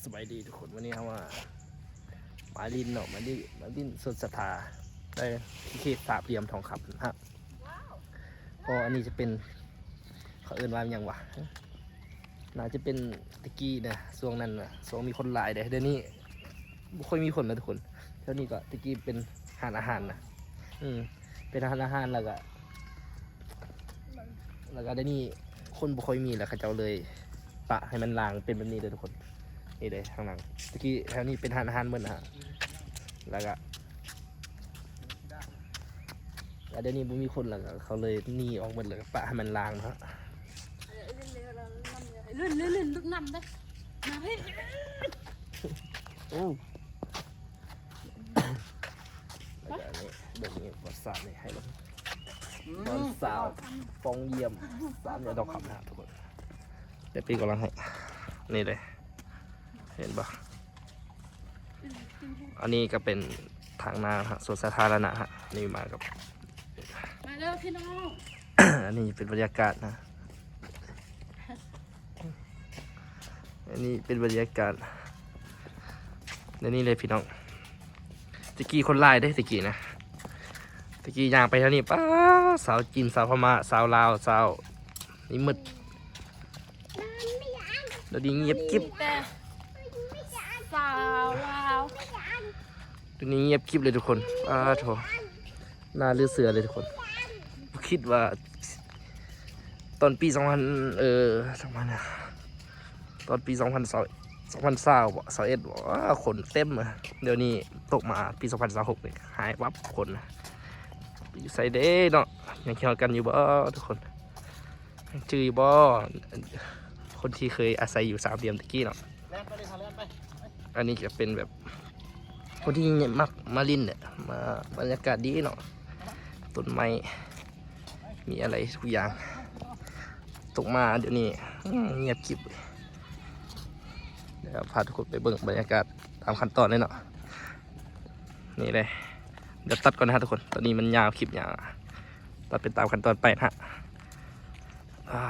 ສະບາຍດີທຸກຄົນ ວັນນີ້ເຮົາມາ ມາຫຼິ້ນເນາະ ມາຫຼິ້ນ ມາຫຼິ້ນສວນສາທາ ໃນເຂດສາມຫຼ່ຽມທອງຄຳນະຮະ. ກໍອັນນີ້ຈະເປັນ ເຂົາເອີ້ນວ່າຫຍັງຫວາ? ໜ້າຈະເປັນແຕ່ກີ້ນະ ຊ່ວງນັ້ນນະ ຊ່ວງມີຄົນຫຼາຍເດ້ ດຽວນີ້ບໍ່ຄ່ອຍມີຄົນແລ້ວທຸກຄົນ. ແຖວນີ້ກໍແຕ່ກີ້ເປັນຮ້ານອາຫານນະ ອືມ ເປັນຮ້ານອາຫານ ແລ້ວກໍ ແລ້ວກໍດຽວນີ້ຄົນບໍ່ຄ່ອຍມີແລ້ວ ເຂົາເຈົ້າເລີຍປະໃຫ້ມັນລ້າງເປັນແບບນີ້ເດີທຸກຄົນ. ນີ້ເດ້ທາງຫຼັງ ແຕ່ກີ້ແຖວນີ້ເປັນຮ້ານອາຫານໝົດນະ ແລ້ວກໍ ແລ້ວດຽວນີ້ບໍ່ມີຄົນແລ້ວ ເຂົາເລີຍໜີອອກໝົດ ແລ້ວກໍປະໃຫ້ມັນລ້າງເນາະ. ເລື່ອນໆໆ ລູກນ້ຳເດ້ ມາເຮີ້ຍ ໂອ້ ແລ້ວກໍອັນນີ້ ເບິ່ງນີ້ ປະຫວັດສາດນີ້ໃຫ້ເບິ່ງ ຕອນສາວຟອງຢ້ຽມ ສາມຫຼ່ຽມທອງຄຳນະທຸກຄົນ. ດຽວປີ້ກຳລັງໃຫ້ ນີ້ເດ້ ເຫັນບໍ່? ອັນນີ້ກໍເປັນທາງໜ້ານະ ສວນສາທາລະນະນະ ນີ້ມາກັບ ມາເດີພີ່ນ້ອງ ອັນນີ້ເປັນບັນຍາກາດນະ ອັນນີ້ເປັນບັນຍາກາດ ແນວນີ້ເລີຍພີ່ນ້ອງ. ແຕ່ກີ້ຄົນຫຼາຍເດ້ ແຕ່ກີ້ນະ ແຕ່ກີ້ຍ່າງໄປແຖວນີ້ ປ້າ ຊາວຈີນ ຊາວພະມ້າ ຊາວລາວ ຊາວນີ້ໝົດ. ດຽວນີ້ງຽບກິບ ມີແຕ່ສາວລາວ ດຽວນີ້ງຽບກິບເລີຍທຸກຄົນ. ອ້າໂທ້ ໜ້າເຫຼືອເຊື່ອເລີຍທຸກຄົນ. ບໍ່ຄິດວ່າຕອນປີສອງພັນ ເອີ ສອງພັນ ຕອນປີສອງພັນຊາວ ສອງພັນຊາວບໍ ຊາວເອັດບໍ ຄົນເຕັມ. ດຽວນີ້ຕົກມາປີສອງພັນຊາວຫົກນີ້ ຫາຍວັບຄົນ. ຢູ່ໃສເດ້ເນາະ? ຍັງຄິດຮອດກັນຢູ່ບໍທຸກຄົນ? ຍັງຈື່ຢູ່ບໍ ຄົນທີ່ເຄີຍອາໄສຢູ່ສາມຫຼ່ຽມແຕ່ກີ້ເນາະ? ອັນນີ້ຈະເປັນແບບ ຄົນທີ່ມັກມາຫຼິ້ນແຫຼະ ມາ ບັນຍາກາດດີເນາະ ຕົ້ນໄມ້ ມີອະໄລທຸກຢ່າງ. ຕົກມາດຽວນີ້ ອືມ ງຽບກິບ. ດຽວພາທຸກຄົນໄປເບິ່ງບັນຍາກາດຕາມຂັ້ນຕອນເລີຍເນາະ. ນີ້ເດ້ ດຽວຕັດກ່ອນນະຮະທຸກຄົນ ຕອນນີ້ມັນຍາວ ຄລິບຍາວ ຕັດໄປຕາມຂັ້ນຕອນໄປນະຮະ. ອ່າ